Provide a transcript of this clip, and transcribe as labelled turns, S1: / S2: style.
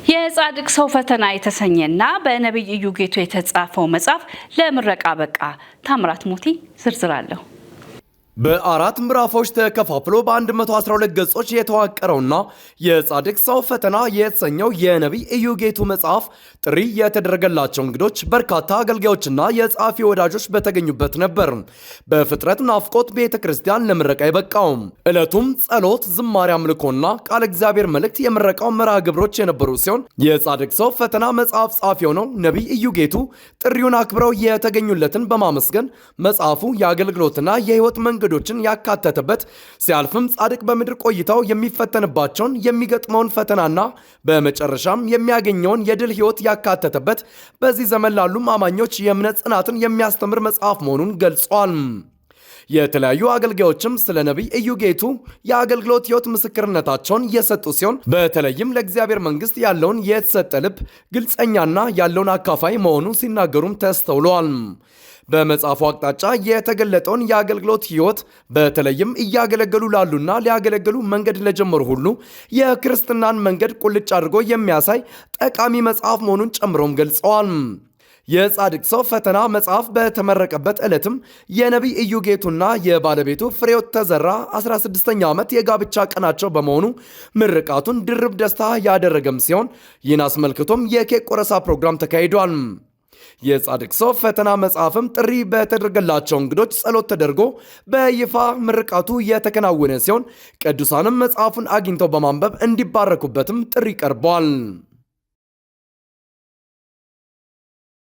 S1: የጻድቅ ሰው ፈተና የተሰኘና በነቢይ እዩ ጌቱ የተጻፈው መጽሐፍ ለምረቃ በቃ። ታምራት ሞቲ ዝርዝር አለው።
S2: በአራት ምዕራፎች ተከፋፍሎ በ112 ገጾች የተዋቀረውና የጻድቅ ሰው ፈተና የተሰኘው የነቢይ እዩ ጌቱ መጽሐፍ ጥሪ የተደረገላቸው እንግዶች፣ በርካታ አገልጋዮችና የጸሐፊ ወዳጆች በተገኙበት ነበር በፍጥረት ናፍቆት ቤተ ክርስቲያን ለምረቃ የበቃው። ዕለቱም ጸሎት፣ ዝማሬ፣ አምልኮና ቃለ እግዚአብሔር መልእክት የምረቃው መርሃ ግብሮች የነበሩ ሲሆን፣ የጻድቅ ሰው ፈተና መጽሐፍ ጸሐፊ የሆነው ነቢይ እዩ ጌቱ ጥሪውን አክብረው የተገኙለትን በማመስገን መጽሐፉ የአገልግሎትና የህይወት መንገዶችን ያካተተበት፣ ሲያልፍም ጻድቅ በምድር ቆይታው የሚፈተንባቸውን፣ የሚገጥመውን ፈተናና በመጨረሻም የሚያገኘውን የድል ህይወት ያካተተበት፣ በዚህ ዘመን ላሉ አማኞች የእምነት ጽናትን የሚያስተምር መጽሐፍ መሆኑን ገልጿል። የተለያዩ አገልጋዮችም ስለ ነቢይ እዩ ጌቱ የአገልግሎት ህይወት ምስክርነታቸውን የሰጡ ሲሆን፣ በተለይም ለእግዚአብሔር መንግስት ያለውን የተሰጠ ልብ፣ ግልጸኛና ያለውን አካፋይ መሆኑን ሲናገሩም ተስተውለዋል። በመጽሐፉ አቅጣጫ የተገለጠውን የአገልግሎት ህይወት በተለይም እያገለገሉ ላሉና ሊያገለግሉ መንገድ ለጀመሩ ሁሉ የክርስትናን መንገድ ቁልጭ አድርጎ የሚያሳይ ጠቃሚ መጽሐፍ መሆኑን ጨምሮም ገልጸዋል። የጻድቅ ሰው ፈተና መጽሐፍ በተመረቀበት ዕለትም የነቢይ እዩ ጌቱና የባለቤቱ ፍሬሕይወት ተዘራ 16ኛ ዓመት የጋብቻ ቀናቸው በመሆኑ ምርቃቱን ድርብ ደስታ ያደረገም ሲሆን፣ ይህን አስመልክቶም የኬክ ቆረሳ ፕሮግራም ተካሂዷል። የጻድቅ ሰው ፈተና መጽሐፍም ጥሪ በተደረገላቸው እንግዶች ጸሎት ተደርጎ በይፋ ምርቃቱ የተከናወነ ሲሆን፣ ቅዱሳንም መጽሐፉን አግኝተው በማንበብ እንዲባረኩበትም ጥሪ ቀርቧል።